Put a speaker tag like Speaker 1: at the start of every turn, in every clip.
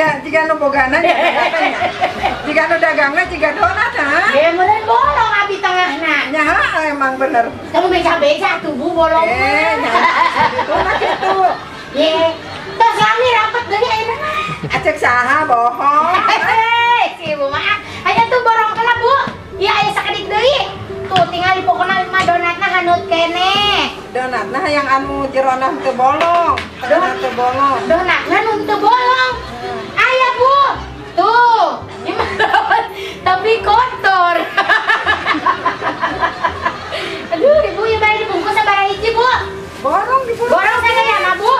Speaker 1: Jika nu bogana nya katanya. Jika nu dagangna jika donat ha.
Speaker 2: Ya meureun bolong abi tengahna.
Speaker 1: Nya emang bener.
Speaker 2: Kamu beca-beca tuh Bu bolong.
Speaker 1: Nya. Itu mah kitu.
Speaker 2: Ye. Tos lami rapet deui ayeuna mah.
Speaker 1: Acek saha bohong.
Speaker 2: Si Ibu mah. Aya tuh borong heula Bu. Ieu aya sakedik deui. Tuh tinggal di pokona mah donatna hanut keneh.
Speaker 1: Donatna hayang anu jerona teu bolong. Donat teu bolong.
Speaker 2: Donatna nu teu bolong. Aya Bu. Tuh. Tapi kotor. Aduh, Ibu ya bae dibungkus sabaraha hiji, Bu?
Speaker 1: Borong dibungkus.
Speaker 2: Borong sadayana, Bu.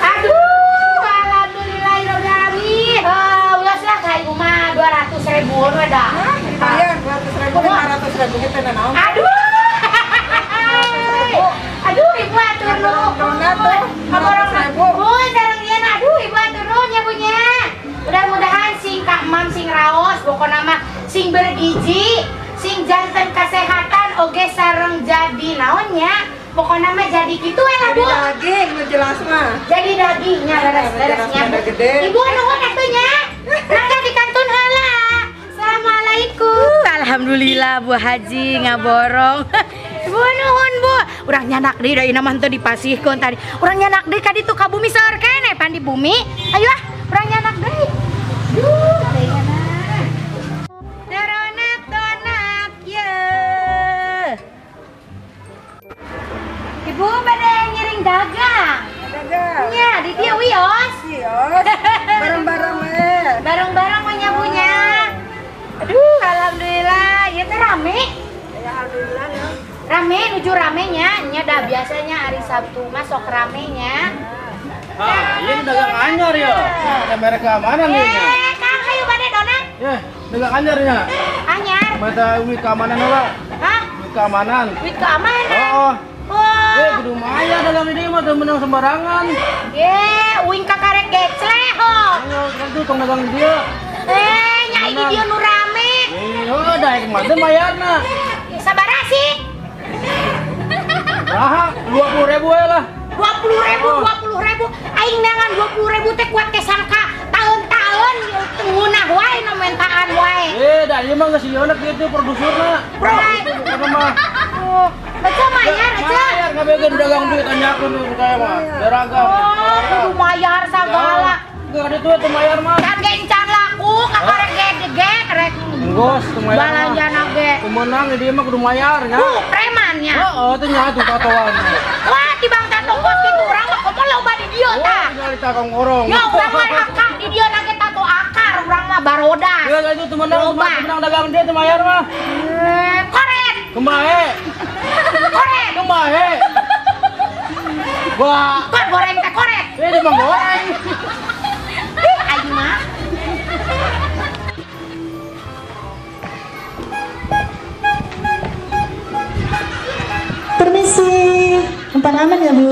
Speaker 2: Aduh, alhamdulillahirabbil alamin. Ulas lah ka ibu mah 200 ribuan we dah.
Speaker 1: Lumayan 200 ribu, 500 ribu gitu naon.
Speaker 2: Aduh. Aduh, Ibu atur nuhun.
Speaker 1: Donat tuh 500 ribu.
Speaker 2: Bu, sareng ieu aduh Ibu atur nuhun ya Bu nya. Mudah-mudahan sing Kak Mam sing raos, pokona mah sing bergizi, sing janten kesehatan oge sareng jadi naon nya. Pokona mah jadi kitu we lah Bu.
Speaker 1: Jadi daging nu jelas mah.
Speaker 2: Jadi dagingnya leres-leresnya. Ibu nuhun atuh nya. Mangga dikantun heula. Assalamualaikum. Alhamdulillah Bu Haji ngaborong. Ibu nuhun Bu. Urang nyanak deui da ieu mah teu dipasihkeun tadi. Urang nyanak deui ka ditu ka bumi seur keneh pan di bumi. Ayo ah, urang nyanak deui. Duh, donat donat ye. Ibu bade ngiring dagang.
Speaker 1: Dagang.
Speaker 2: Nya di dieu wios.
Speaker 1: Wios. Bareng-bareng we.
Speaker 2: Bareng-bareng we nyabunya. Aduh, alhamdulillah ieu teh rame.
Speaker 1: Ya alhamdulillah ya.
Speaker 2: Rame nuju ramenya, nya dah biasanya hari Sabtu mah sok ramenya.
Speaker 3: Ah, ini dagang anyar ya. Ada merek keamanan nih.
Speaker 2: Eh, Kang, hayu bade donat.
Speaker 3: Eh, dagang anyar nya.
Speaker 2: Anyar.
Speaker 3: Mata duit keamanan heula.
Speaker 2: Hah?
Speaker 3: Duit keamanan.
Speaker 2: Duit keamanan.
Speaker 3: Oh.
Speaker 2: Wah.
Speaker 3: Eh, kudu maya dagang di dieu mah teu meunang sembarangan.
Speaker 2: Ye, uing kakarek gecleh ho.
Speaker 3: Ayo, kan tong dagang di dieu.
Speaker 2: Eh, nya di dieu nu rame.
Speaker 3: Eh, heuh daek mah teu mayarna.
Speaker 2: Sabaraha sih?
Speaker 3: Raha, 20.000 we lah.
Speaker 2: 20.000, 20.000. Aing neangan 20.000 teh kuat teh sangka tahun-tahun ngeunah wae nu mentaan wae.
Speaker 3: Eh, da ieu mah geus sieun kitu produserna.
Speaker 2: Bro,
Speaker 3: itu mah.
Speaker 2: Betul mayar aja.
Speaker 3: Mayar ngabegeun dagang duit anyakeun nu kaya mah. Daragam.
Speaker 2: Oh, kudu mayar sagala.
Speaker 3: Enggak ada duit teu mayar mah.
Speaker 2: Kan ge encan laku, kakarek ge rek.
Speaker 3: Enggos teu mayar.
Speaker 2: Balanjana ge.
Speaker 3: Kumenang di dieu mah kudu mayar nya.
Speaker 2: Tuh, preman nya.
Speaker 3: Heeh, teh nya tuh tatoan.
Speaker 2: Wah, tibang tato kos kitu urang mah komo loba di dieu tah.
Speaker 3: Tinggal ditakong orong.
Speaker 2: Ya urang mah akar di dieu na ge tato akar urang mah barodas.
Speaker 3: Ya itu teu menang, menang dagang dia teu mayar mah.
Speaker 2: Koret.
Speaker 3: Kumaha?
Speaker 2: Koret.
Speaker 3: Kumaha? Wah.
Speaker 2: Kok goreng teh koret?
Speaker 3: Eh, dia mah goreng.
Speaker 2: Aing mah.
Speaker 4: Permisi, tempat aman ya Bu?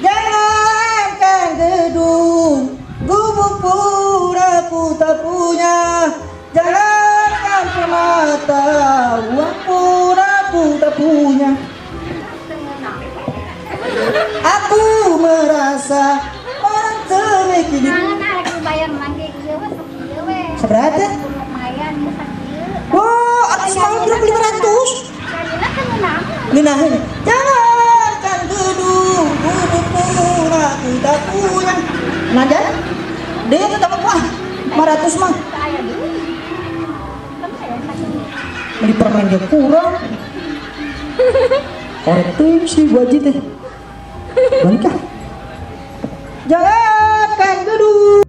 Speaker 4: Jangankan gedung, gubuk pun aku tak punya. Jangankan permata, uang pun aku tak punya. Aku merasa orang termiskin. Seberapa? Wah, artis mau berapa 500? Ngenahin. Jangankan gedung, gubuk pun aku tak punya. Nada? Dia tetap apa? 500 mah. Beli permen dia kurang. Korek tuh sih wajib deh. Balik ah. Jangankan gedung.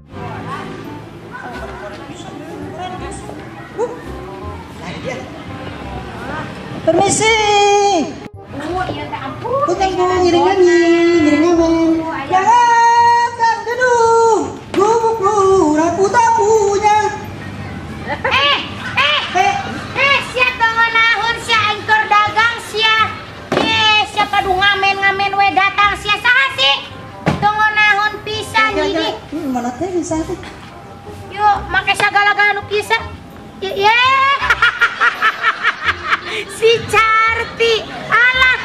Speaker 4: Permisi. Bukan Bu, ngiring nyanyi, ngiring ngamen. Jangankan gedung, gubuk pun aku tak punya.
Speaker 2: Sia tengeunahun sia aing keur dagang sia. Sia padu ngamen-ngamen we datang sia saha sih? Tengeunahun pisan jadi.
Speaker 4: Mana teh bisa teh?
Speaker 2: Yuk, make sagala-gala nu bisa. Ye. Si Carti. Alah.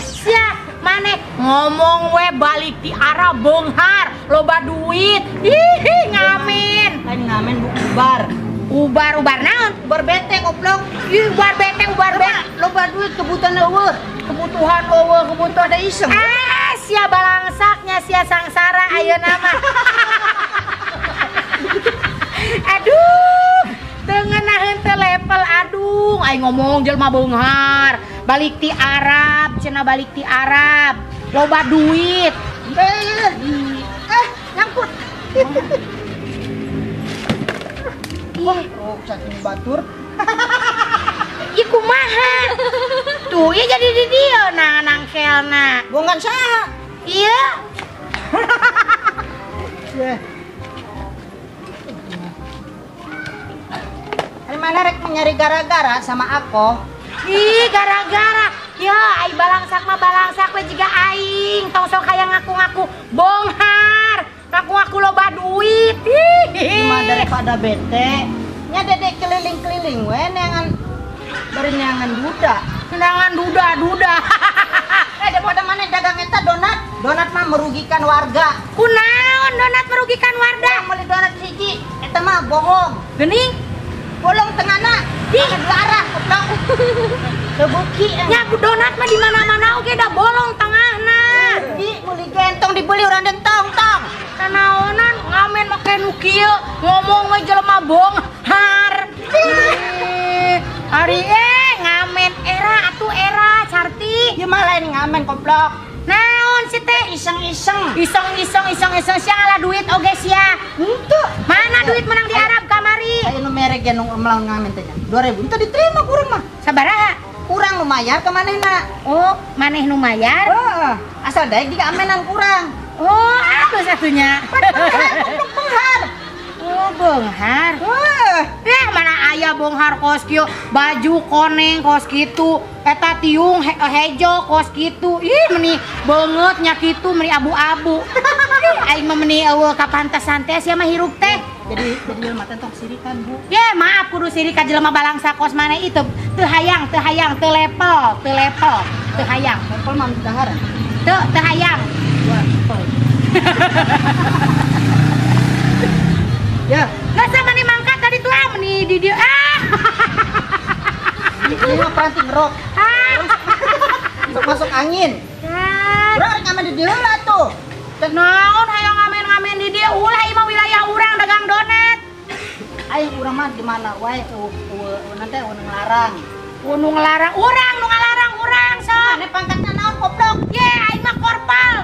Speaker 2: Sia maneh Ngomong we balik ti Arab beunghar, loba duit. Ih, ngamen.
Speaker 4: Lain ngamen bu ubar.
Speaker 2: Ubar naon?
Speaker 4: Ubar bete goblok.
Speaker 2: Ih, ubar bete, ubar bete.
Speaker 4: Loba duit kebutuhan eueuh. Kebutuhan eueuh, kebutuhan ada iseng.
Speaker 2: Ah, sia balangsaknya sia sangsara ayeuna mah. Aduh, teu ngeunaheun teu level aduh, aing ngomong jelema beunghar, balik ti Arab, cenah balik ti Arab, loba duit.
Speaker 4: Nyangkut. Wah, ruksak batur.
Speaker 2: Ih kumaha? Tuh, ieu jadi di dieu nah nangkelna.
Speaker 4: Bongan saha?
Speaker 2: Iya.
Speaker 4: Ari mana rek mencari gara-gara sama aku?
Speaker 2: Ih, gara-gara. Ya, ai balangsak mah balangsak we jiga aing. Tong sok hayang ngaku-ngaku bonghar, ngaku-ngaku loba duit. Ih,
Speaker 4: mah daripada bete. Nya dedek keliling-keliling we neangan bari neangan duda.
Speaker 2: Neangan duda-duda.
Speaker 4: Daripada mana dagang eta donat. Donat mah merugikan warga.
Speaker 2: Kunaon donat merugikan warga?
Speaker 4: Meuli donat hiji eta mah bohong.
Speaker 2: Geuning
Speaker 4: bolong tengahna. Di dua arah goblok. Tebuki
Speaker 2: nya donat mah di mana-mana oge da bolong tengahna.
Speaker 4: Di meuli gentong dibeli urang dentong tong.
Speaker 2: Kanaonan ngamen make nu kieu ngomong we jelema bonghar. Ari ngamen era atuh era carti.
Speaker 4: Ieu mah lain ngamen goblok.
Speaker 2: Naon si teh
Speaker 4: iseng-iseng.
Speaker 2: Iseng-iseng sia ngalah duit oge sia.
Speaker 4: Henteu.
Speaker 2: Mana duit menang di Arab kamari?
Speaker 4: Aya nu mere ge nu melang ngamen teh nya. 2000 henteu diterima kurang mah.
Speaker 2: Sabaraha?
Speaker 4: Kurang nu mayar ka manehna.
Speaker 2: Oh, maneh nu mayar?
Speaker 4: Heeh. Asal daek diamenan kurang.
Speaker 2: Oh, aduh satunya.
Speaker 4: Goblok benghar.
Speaker 2: Oh, benghar.
Speaker 4: Wah.
Speaker 2: Mana aya bonghar kos kieu, baju koneng kos kitu, eta tiung hejo kos kitu. Ih, meni beungeut nya kitu, meni abu-abu. Aing mah meni eueuh kapantasan teh sia mah hirup teh.
Speaker 4: Jadi jelema teh tong sirikan, Bu.
Speaker 2: Ye, maaf kudu sirik ka jelema balangsa kos maneh itu. Teu hayang, teu hayang, teu level, teu level, teu hayang.
Speaker 4: Level mah daharan.
Speaker 2: Teu, teu hayang.
Speaker 4: Dua level. Ya,
Speaker 2: nggak sama nih mangkat tadi tuh ah meni di dia ah.
Speaker 4: Ini mah peranting rock. Masuk angin. Urang rek ngamen di dieu lah tuh.
Speaker 2: Naon hayang ngamen-ngamen di dieu ulah ieu mah wilayah urang dagang donat.
Speaker 4: Aing urang mah di mana wae nanti nu nglarang.
Speaker 2: Nu nglarang urang nu ngalarang urang sok.
Speaker 4: Mane pangkatna naon goblok?
Speaker 2: Ye, aing mah korpal.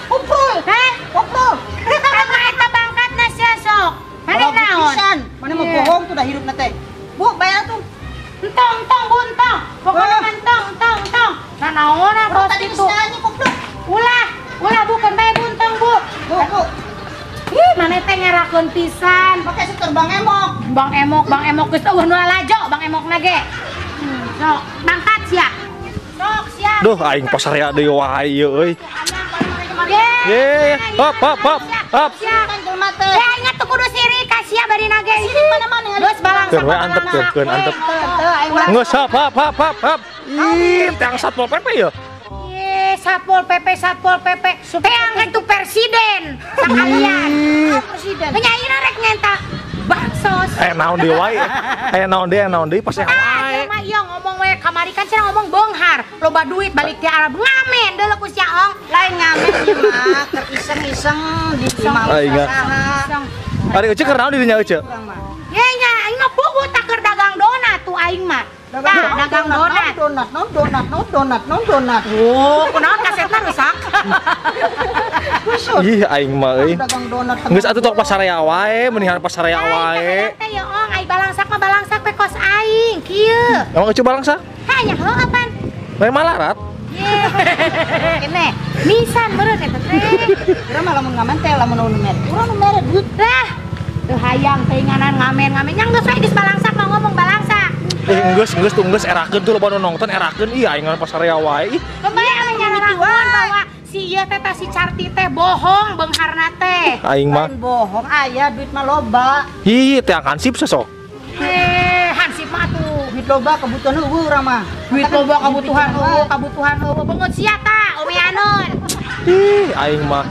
Speaker 4: Kumpul.
Speaker 2: Heh,
Speaker 4: kumpul.
Speaker 2: Apa eta bangkatna sia sok? Mane naon?
Speaker 4: Mane mah bohong tuh dah hirupna teh. Bu, bayar tuh.
Speaker 2: Entong, entong, Bu, entong. Pokoknya entong, entong, entong. Nah, naonan kos kitu. Ulah, ulah bukan bae Bu, entong, Bu.
Speaker 4: Bu, Bu.
Speaker 2: Ih, mane teh ngerakeun pisan.
Speaker 4: Pake setor Bang Emok.
Speaker 2: Bang Emok, Bang Emok geus eueuh nu lalajo, Bang Emokna ge. Sok, mangkat sia. Sok sia.
Speaker 3: Duh, aing pasarea deui wae ieu euy. Ye, hop hop hop hop.
Speaker 2: Eh, ingat tuh kudu sirik ka sia bari nage. Geus balangsa.
Speaker 3: Keun we antep keun antep. Geus hop hop hop hop hop. Ih, teang Satpol PP ya.
Speaker 2: Ye, Satpol PP, Satpol PP. Teang itu presiden sakalian.
Speaker 4: Presiden.
Speaker 2: Nyaina rek ngenta baksos.
Speaker 3: Naon deui wae. Naon deui, naon deui pas wae.
Speaker 2: Mah ieu ngomong we kamari kan cenah ngomong bonghar, loba duit balik ti Arab ngamen deuleu ku sia ong.
Speaker 4: Lain ngamen ieu mah keur iseng-iseng di imah usaha.
Speaker 3: Ari Ece keur naon di dinya Ece?
Speaker 2: Ye nya aing mah puguh tak keur dagang donat tuh aing mah. Dagang donat.
Speaker 4: Donat, non donat, non donat, non donat.
Speaker 2: Oh, kunaon kasetna rusak.
Speaker 3: Ih, aing mah euy.
Speaker 4: Dagang donat.
Speaker 3: Geus atuh tok pasarea wae, mendingan pasarea wae.
Speaker 2: Teh ya ong, ai balangsak mah balangsak we kos aing kieu.
Speaker 3: Emang Ece balangsak?
Speaker 2: Hah, nya heuh apaan?
Speaker 3: Lain malarat.
Speaker 2: Kene, nisan meureun eta teh.
Speaker 4: Urang mah lamun ngamen teh lamun nu mere. Urang nu mere duit.
Speaker 2: Lah, teu hayang teuinganan ngamen-ngamen. Nya geus we geus balangsak mah ngomong balangsak.
Speaker 3: Geus geus tuh geus erakeun tuh loba nu nonton erakeun ih aing ngan pasarea wae ih.
Speaker 2: Kembali ame nyararakeun bahwa si ieu teh si Carti teh bohong beungharna teh.
Speaker 3: Aing mah
Speaker 4: bohong aya duit mah loba.
Speaker 3: Ih, teh hansip sosok.
Speaker 2: Hansip mah atuh.
Speaker 4: Duit loba kebutuhan eueuh urang mah.
Speaker 2: Duit loba kebutuhan eueuh, kebutuhan eueuh beungeut sia ta, omeanon.
Speaker 3: Ih, aing mah.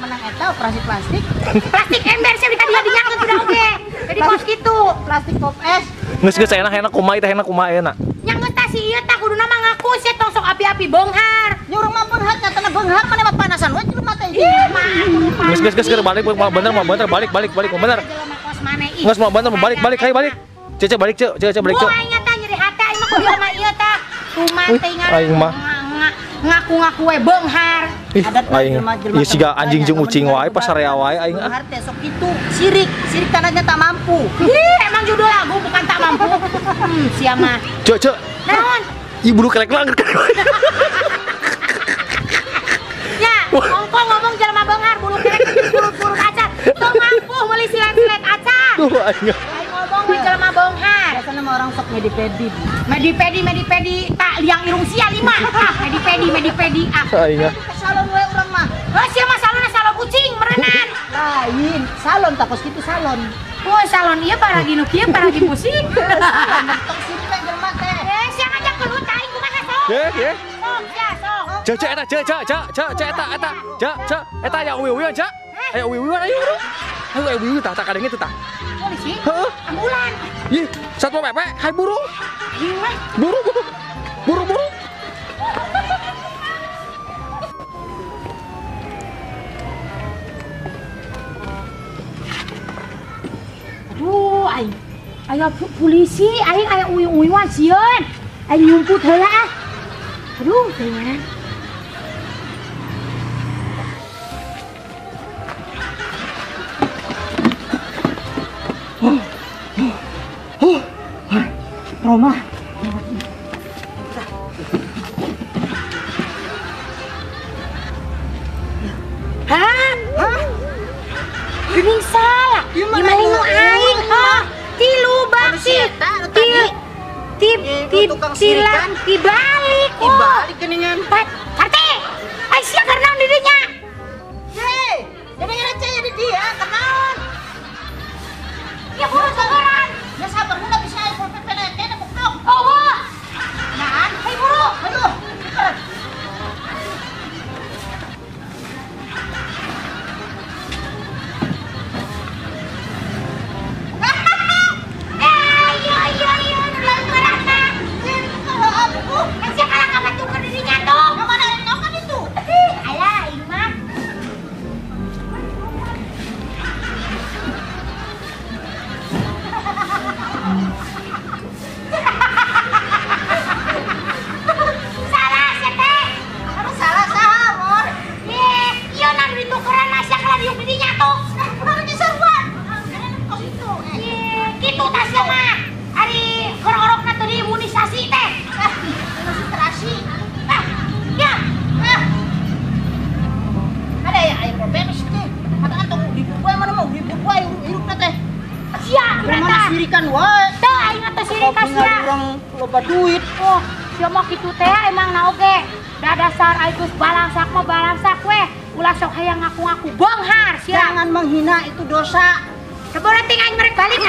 Speaker 4: Menang eta operasi plastik.
Speaker 2: Plastik ember sia di kadieu dinyakeun sudah oge. Jadi kos kitu.
Speaker 4: Plastik pop es.
Speaker 3: Geus geus enak kumaha teh enak kumaha enak.
Speaker 2: Nya geus tah si ieu tah kuduna mah ngaku sia tong sok api-api beunghar.
Speaker 4: Nya urang mah beunghar nyatana beunghar maneh mah panasan we jelema teh.
Speaker 2: Ih, mah
Speaker 3: geus geus geus balik bener mah bener balik balik balik bener. Geus mah bener balik balik hayu balik. Cece balik cek, cece balik cek.
Speaker 2: Aing tah nyeri hate aing mah kudu mah ieu tah. Kumaha teh
Speaker 3: aing mah
Speaker 2: ngaku-ngaku we beunghar.
Speaker 3: Aing ieu siga anjing jeung ucing wae pasarea wae aing ah.
Speaker 4: Beunghar teh sok kitu, sirik, sirik tanahnya tak mampu.
Speaker 2: Ih, emang judul lagu bukan tak mampu. Sia mah.
Speaker 3: Cek, cek.
Speaker 2: Naon?
Speaker 3: Ih bulu kelek langit.
Speaker 2: Ya, ongko ngomong jelema beunghar bulu kelek bulu-bulu acan. Teu mampu meuli silet-silet acan.
Speaker 3: Duh aing.
Speaker 2: Ngomong jelema beunghar.
Speaker 4: Biasana mah orang sok medipedi.
Speaker 2: Medipedi medipedi tak liang irung sia lima. Ah, medipedi medipedi ah.
Speaker 3: Aing.
Speaker 4: Ke salon we urang mah.
Speaker 2: Heuh sia mah salonna salon kucing meureunan.
Speaker 4: Lain, salon tak kos kitu salon.
Speaker 2: Oh, salon ieu paragi nu kieu paragi pusing.
Speaker 4: Tong sirik jelema teh.
Speaker 2: Eh, sia ngajak gelut aing kumaha sok.
Speaker 3: Ye, ye.
Speaker 2: Sok sia sok.
Speaker 3: Cek cek eta cek cek cek cek cek eta eta. Cek cek eta aya uwi-uwian cek. Aya uwi-uwian ayo. Ayo aya uwi-uwi tah tah kadenge teh tah.
Speaker 2: Polisi?
Speaker 3: Heeh.
Speaker 2: Ambulan.
Speaker 3: Ih, Satpol PP, hai buru. Buru buru. Buru buru.
Speaker 2: Aduh, aing. Aya polisi, aing aya uyung-uyuan sieun. Aing nyumput heula ah. Aduh, gimana?
Speaker 4: Roma.
Speaker 2: Hah? Hah? Geuning salah. Gimana nu aing? Hah? Tilu bakti. Ti ti balik.
Speaker 4: Dibalik geuningan.
Speaker 2: Parti. Ai sia karena di dinya.
Speaker 4: Hei, jadi receh di dia, kenaon?
Speaker 2: Ya buru sogoran.
Speaker 4: Ya sabar heula bisa aya pol PP na teh buktok.
Speaker 2: Oh, wah.
Speaker 4: Nah,
Speaker 2: hei buru.
Speaker 4: Aduh. Loba duit.
Speaker 2: Oh, sia mah kitu teh emang na oge. Da dasar ai geus balangsak mah balangsak weh. Ulah sok hayang ngaku-ngaku beunghar sia.
Speaker 4: Jangan menghina itu dosa.
Speaker 2: Saboreting aing merek balik.